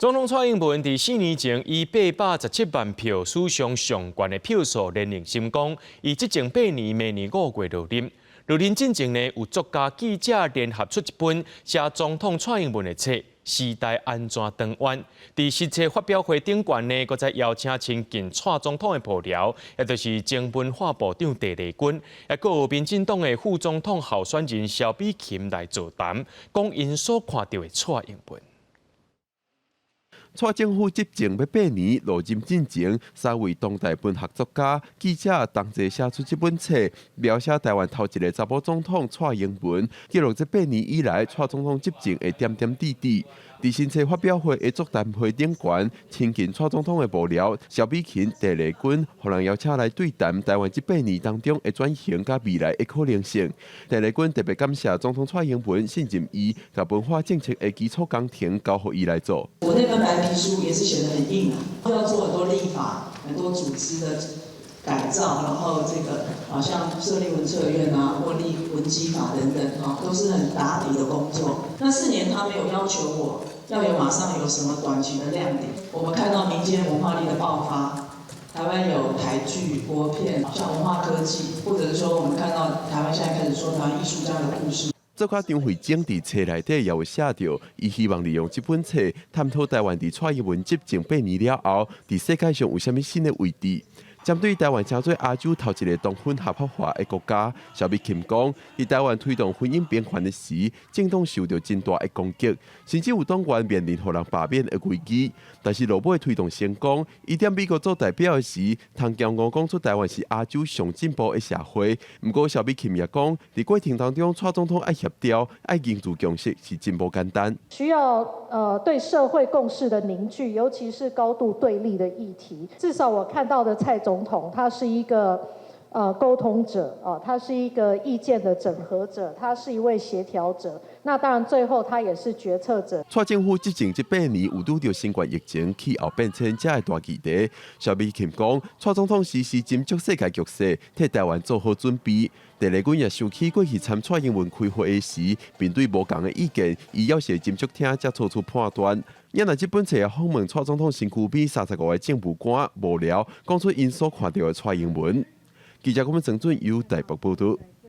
總統蔡英文佇4年前以817萬票史上上懸的票數連任成功，伊執政八年，明年5月落任。落任進前呢，有作家記者聯合出一本寫總統蔡英文的冊《時代按怎轉彎》。佇新冊發表會頂懸呢，閣再邀請親近蔡總統的幕僚，也就是前文化部長鄭麗君，也閣有民進黨的副總統候選人蕭美琴來座談，講𪜶所看著的蔡英文。蔡政府執政欲八年，落任進前，三位當代文學作家、記者同齊寫出這本冊，描寫台灣頭一个查某總統蔡英文，記錄這八年以來蔡總統執政的點點滴滴。佇新冊發表會的座談會頂懸，親近蔡總統的幕僚蕭美琴、鄭麗君，予人邀請來對談台灣這八年當中的轉型佮未來的可能性。鄭麗君特別感謝總統蔡英文信任伊，共文化政策的基礎工程交予伊來做。我那份白皮書也是寫得很硬啊，要做很多立法、很多組織的改造，然後這個好像設立文策院啊，或立文基法等等，啊，都是很打底的工作。那4年他沒有要求我要有馬上有什麼短期的亮點。我們看到民間文化力的爆發，台灣有台劇、國片，像文化科技，或者是說我們看到台灣現在開始說台灣藝術家的故事。作家張惠菁佇冊內底也有寫著，伊希望利用這本冊探討台灣佇蔡英文執政八年了後，佇世界上有啥物新的位置。針對台灣成做亞洲頭一个同婚合法化的國家，蕭美琴講，佇台灣推動婚姻平權的時，政黨受著真大的攻擊，甚至有黨員面臨予人罷免的危機。但是落尾推動成功，伊踮美國做代表的時，通驕傲講出台灣是亞洲上進步的社會。毋過蕭美琴也講，佇過程當中，蔡總統愛協調、愛凝聚共識是真無簡單。需要對社會共識的凝聚，尤其是高度對立的議題。至少我看到的蔡總統，他是一個溝通者啊，他是一個意見的整合者，他是一位協調者。那當然最後他也是決策者。蔡政府執政這八年有拄著新冠疫情、氣候變遷這的大議題。蕭美琴講，蔡總統時時斟酌世界局勢，替台灣做好準備。鄭麗君也想起過去參蔡英文開會的時，面對無仝的意見，伊猶是會斟酌聽，才做出判斷。也若這本冊也訪問蔡總統身軀邊35個政務官幕僚，講出𪜶所看著的蔡英文。記者郭文成俊由台北報導。